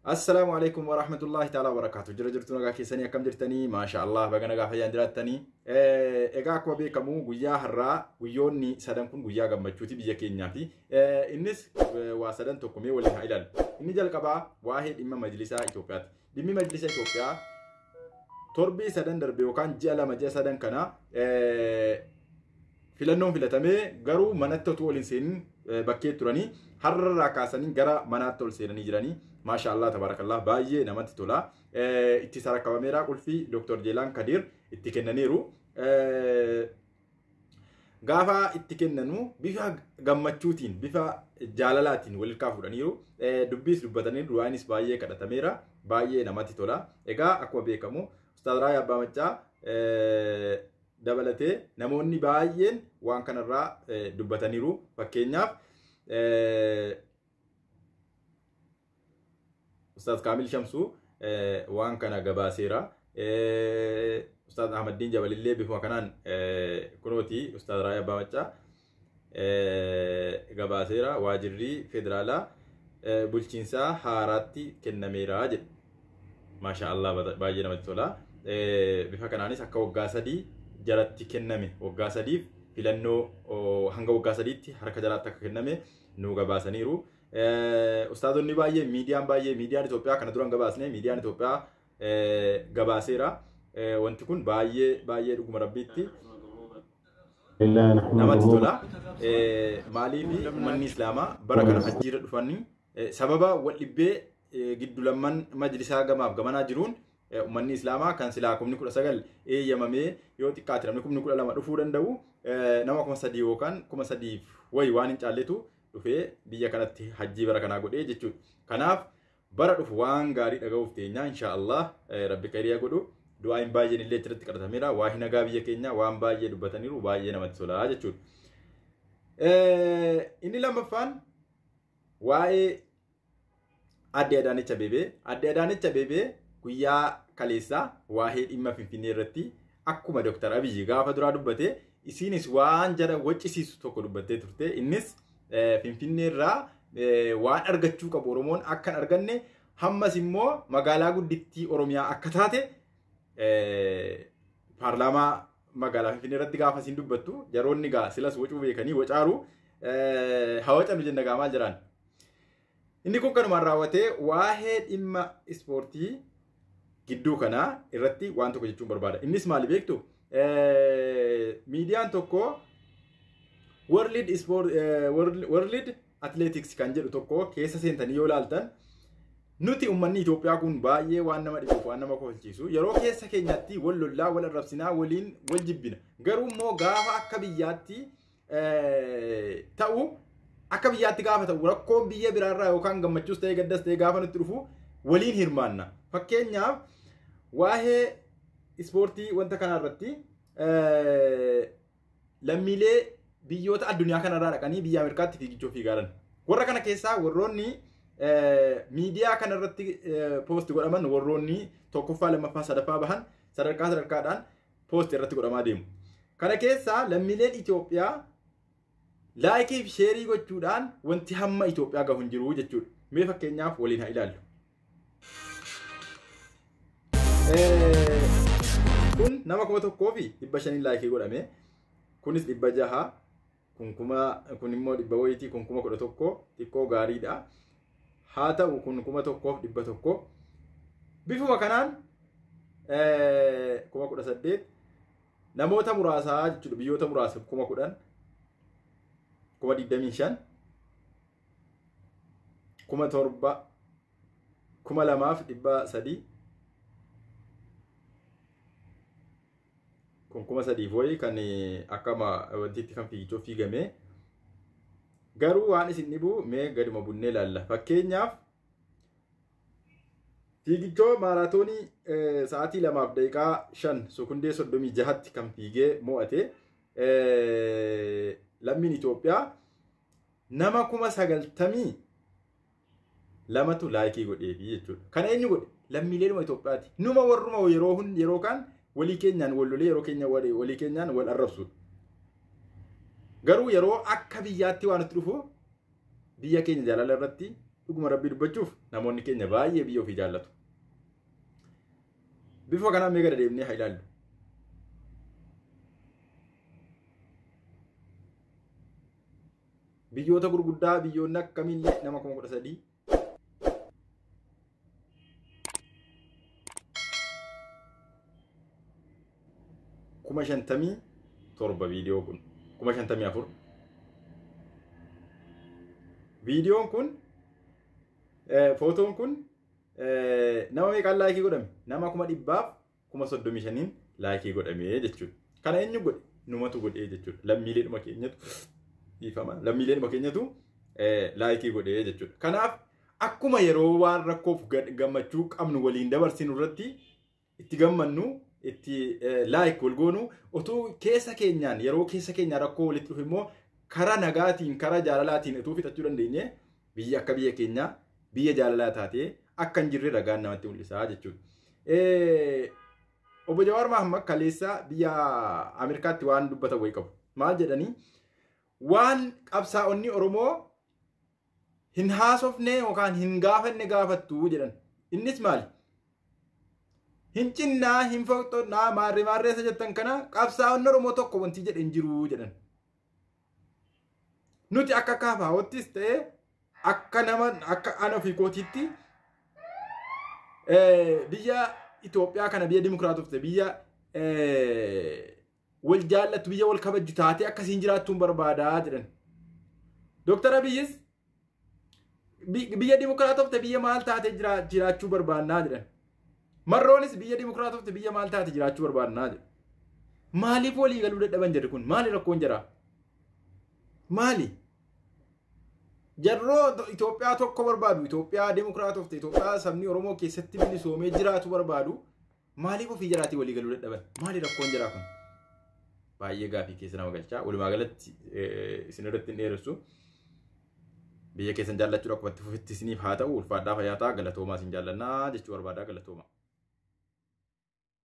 Assalaamu alaikum wa rahmatullahi ta'ala wa barakaatu. Jira jirtu, nagaa keessanii, akkam jirtanii? Maasha Allah, baga nagaa fayyaan jiraattanii. Egaa akkuma beekamu guyyaa har'aa guyyoonni sadan kun guyyaa gammachuuti biyya keenyaati. Innis waa sadan tokko mee waliin haa ilaallu. Inni jalqabaa waa'ee dhimma majlisaa Itoophiyaati. Dhimmi majlisa Itoophiyaa torbii sadan darbe yookaan ji'a 2, ji'a sadan kana filannoon filatamee garuu manatti otoo ol hin seenin bakkee turanii har'arraa kaasanii gara manaatti ol seenanii jiranii. Maasha Allah, tabaarakallah, baay'ee namatti tola. Itti sarakkabameera, qulfii Dr. Jeelaan Kadir itti kennaniiru. Gaafa itti kennanu bifa gammachuutiin, bifa jaalalaatiin walirkaa fuudhaniiru. Dubbiis dubbatanii du'aanis baay'ee kadhatameera. Baay'ee namatti tola. Egaa akkuma beekamu Ustaaz Raayyaa Abbaa Maccaa dabalatee namoonni baay'een waan kanarraa dubbataniiru. Fakkeenyaaf Ustaaz Kaamil Shamsuu waan kana gabaaseera. Ustaaz Ahmaddiin Jabalillee bifuma kanaan kunooti Ustaaz Raayyaa Abbaa Maccaa gabaaseera. Waajirri federaalaa bulchiinsaa haaraatti kennameera jedhe. Maasha Allah, baay'ee namatti tola. Bifa kanaanis akka waggaa 3 jalatti kenname, waggaa 3f filannoo hanga waggaa 3tti harka jalaatti akka kenname nu gabaasaniiru. Ustaazonni baay'ee, miidiyaan baay'ee, miidiyaan Itoophiyaa kana dura hin gabaasne, miidiyaan Itoophiyaa gabaaseera. Wanti kun baay'ee baay'ee dhuguma rabbiitti namatti tola. Maaliif uummanni Islaamaa bara kana hajjiirra dhufanii sababa wal dhibbee giddu lamman majlisaa gamaaf gamanaa jiruun uummanni Islaamaa kan silaa 19,000 eeyyamamee yoo xiqqaate namni 12,000 dhufuu danda'u nama 3,000 yookaan 3,000 wayi waan hin caalletu dhufee biyya kanatti hajjii bara kanaa godhee jechuudha. Kanaaf bara dhufu waan gaarii dhaga'uuf teenya, insha Allah, rabbi khayriyaa godhu. Du'aayin baay'een illee achirratti kadhatameera. Waa nagaa biyya keenya waan baay'ee dubbataniiru, baay'ee namatti tola jechuudha. Inni lammaffaan waa'ee Aadde Adaanech Abeebee. Aadde Adaanech Abeebee guyyaa kaleessaa waa'ee dhimma Finfinnee irratti akkuma Dr. Abiyyi gaafa duraa dubbate isiinis waan jara waccisiisu tokko dubbattee turte. Innis Finfinnee irraa waan argachuu qabu Oromoon akka hin arganne, hammas immoo magaalaa guddittii Oromiyaa akka taate paarlaamaa magaalaa Finfinnee irratti gaafa isiin dubbattu jaroonni gaa silas wacuu beekanii wacaaru hawacanu jenna gaa maal jedhaan. Inni kun kanumaan raawwatee waa'ee dhimma ispoortii gidduu kanaa irratti waan tokko jechuun barbaada. Innis maali beektu? Miidiyaan tokko World Sport, World Athletics kan jedhu tokko keessa seentanii yoo ilaaltan, nuti uummanni Itoophiyaa kun baay'ee waan nama dhibuuf waan nama kofalchiisu yeroo keessa keenyatti wal lollaa, wal arrabsinaa, waliin wal jibbina. Garuu immoo gaafa akka biyyaatti ta'u, akka biyyaatti gaafa ta'u, rakkoon biyya biraarraa yookaan gammachuus ta'ee gaddas ta'ee gaafa nutti dhufu waliin hirmaanna. Fakkeenyaaf waa'ee ispoortii wanta kanaa irratti lammiilee biyyoota addunyaa kanarraa dhaqanii biyya Ameerikaatti fiigichoo fiigaaran. Warra kana keessaa warroonni miidiyaa kanarratti post godhaman, warroonni tokkoffaa, lammaffaa, sadaffaa bahan sadarkaa sadarkaadhaan post irratti godhamaa deemu. Kana keessaa lammiileen Itoophiyaa like fi share gochuudhaan wanti hamma Itoophiyaa gahu hin jiru jechuudha. Mee fakkeenyaaf waliin haa ilaallu. Kun nama 1,500 like godhame. Kunis 600. Kun kuma, kun immoo dhibba wayitii, kun 11,000, xiqqoo gaariidha. Haa ta'u, kun 1,100. Bifuma kanaan 18,000, namoota muraasaa jechuudha, biyyoota muraasa 10,000, 25,000, 7,000, 2,300, kun 3,000 wayii kan akkama wantiitti kan fiigichoo fiigame. Garuu waan isin dhibu mee gaduma bunnee ilaalla. Fakkeenyaaf fiigichoo maaraatoonii sa'aatii 2:05 sekundee 36tti kan fiigee mo'ate lammiin Itoophiyaa nama 92,000tu like godheefi jechuudha. Kana eenyu godhe? Lammiileedhuma Itoophiyaati. Numa warruma yeroo hundi yeroo kaan walii keenyaan wal lolee yeroo keenya walii keenyaan wal arrabsudha. Garuu yeroo akka biyyaatti waan itti dhufu biyya keenya jaalala irratti Dhuguma Rabbii dubbachuuf namoonni keenya baay'ee biyya ofii jaallatu. Bifa kanaan mee gara deemnee haa ilaallu. Biyyoota gurguddaa biyyoonni akkamiillee nama 13,000 57,000 viidiyoo kun 54,000 viidiyoon kun footoon kun nama meeqaan laayikii godhame? Nama 135,000 laayikii godhame jechuudha. Kana eenyu godhe? Numatu godhee jechuudha. Lammiileedhuma keenyatu dhiifama. Lammiileedhuma keenyatu laayikii godhee jechuudha. Kanaaf akkuma yeroo waan rakkoof gammachuu qabnu waliin dabarsinu irratti itti gammannu itti laayik wal goonu utuu keessa keenyaan yeroo keessa keenyaan rakkoo walitti dhufu immoo karaa nagaatiin karaa jaalalaatiin utuu fixachuu dandeenye biyya akka biyya keenyaa biyya jaalalaa taatee akka hin jirre ragaan namatti mul'isaa jechuudha. Obbo Jawaar Mahaammad kaleessa biyya Ameerikaatti waan dubbatan wayii qabu. Maal jedhanii waan qabsaa'onni Oromoo hin haasofne yookaan hin gaafanne gaafattu jedhan. Innis maali? Hin cinnaa, hin foqxonnaa, maarree maarreessa jettan kana qabsaa'onni Oromoo tokko wanti jedhe hin jiru jedhan. Nuti akka kaafaawottis ta'ee akka nama akka ana ofii kootiitti biyya Itoophiyaa kana biyya dimokiraatofte biyya wal jaallattu biyya wal kabajju taatee akkasiin jiraattuun barbaadaa jedhan. Dooktar Abiyyis biyya dimokiraatofte biyya maal taatee jiraachuu barbaannaa jedhan. Marroonis biyya dimokiraatofte biyya maal taate jiraachuu barbaannaa jedhan. Maaliif walii galuu dadhaban jedhu kun maali rakkoon jiraa? Maali? Jarroo Itoophiyaa tokko barbaadu, Itoophiyaa dimokiraatofte, Itoophiyaa sabni Oromoo keessatti bilisoomee jiraatu barbaadu maaliif ofii jaraatii walii galuu dadhaban? Maali rakkoon jiraa kun? Baay'ee gaafii keessa nama galchaa. Walumaa galatti isin irratti hin dheeressu. Biyya keessan jaallachuudha akkuma itti fufitti isiniif haa ta'u ulfaadhaa fayyaa ta'a galatoomaa isin jaallannaa jechuu barbaadaa galatoomaa.